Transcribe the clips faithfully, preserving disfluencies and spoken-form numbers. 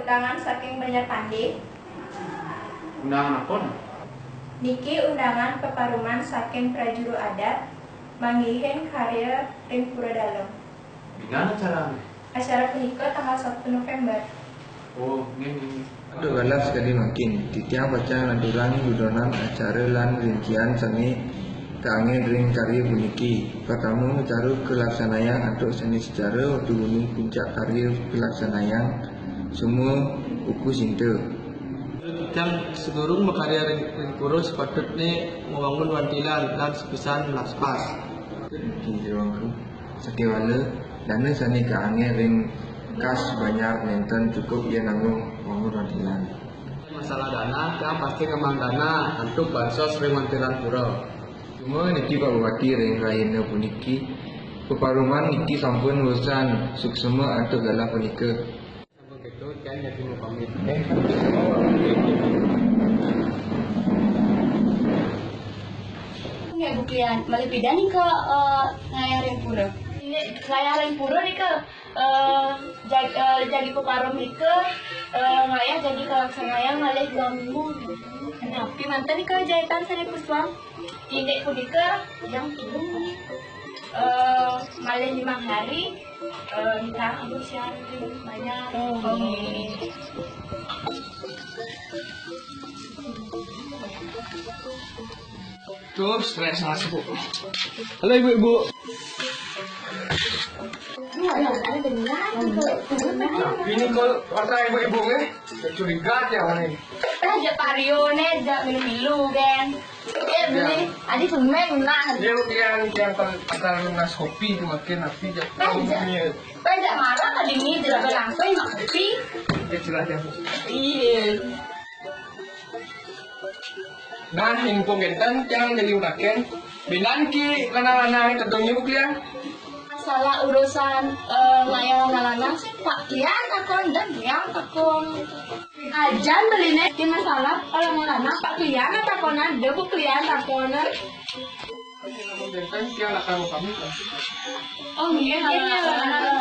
Undangan saking Banjar Pande. Undangan apa? Niki undangan peparuman saking prajuru adat manggihin karya ring Pura Dalem. Di mana acarane? Acara punika tanggal satu November. Oh, nggih, nggih. Antuk galah sakadi mangkin, titiang pacang ngaturang dudonan acara lan rincian sane kaanggén ring karya puniki. Pertama, acara kalaksanayang antuk sane secara, waktu gumi puncak karya kalaksanayang semua uku sinta. Titiang sadurung makarya ring, ring pura, sepatutne mawangun wantilan lan sepisan melaspas. Niki, Jero Angku. Sakéwala, dana sané kaanggé ring kas banjar nénten cukup yén kanggo wangun wantilan. Masalah dana, tiang pasti ngembang dana antuk bansos ring wantilan pura. Cuma niki Pak Bupati, ring rahina puniki, peparuman niki sampun urusan suksma antuk galah punika. Sampun kéto, tiang jagi mapamit. Nggih, Bu Klian, malih pidan nika, eh, ngayah ring pura? Nggih, ngayah ring pura nika, eh, jag-, eh, jagi peparum nika, eh, ngayah jagi kalaksanayang malih dua minggu. Napi manten nika jaitan sané puspang? Indik punika, yang turun, eh, malih limang hari, eh, kita ambil siaran banyak. Oh, nggih. Tuh, stres masuk. Halo, ibu-ibu. Ini kalau kata ibu-ibu, nggih, curiga ya, ini. Eh, jak pario ne, jak milu-milu, kan. Eh, beli. Adi semek, nah. Dia yang, yang ter-, antar lunas kopi itu makin napi, jak. Eh, jak. Iya. Eh, jak marah tadi ni, tidak langsung, mak kopi. Ya, jelas ya. Iya. Nah, info ngénten, tiang jagi mataken. Binan ki lanang-lanang tedung ibu kalian? Masalah urusan, eh, ngayah lanang-lanang sih, Pak Klian takon, dan tiang takon. Ajan beliné, di masalah, kalau lanang-lanang, Pak Klian takonan, ada Bu Klian takonan. Oke, namun ngénten, tiang lakar pamit. Oh, iya, iya, iya.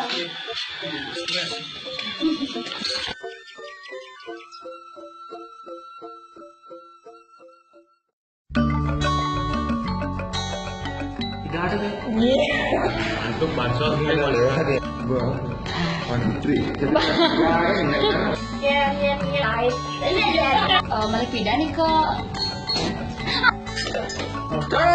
Tidak ada, kan? Iya. Antuk bansos ini boleh ya, dia. Gua. One, two, three. Iya, iya, iya. Lain. Ini aja. Eh, malih pidan nika. Oke.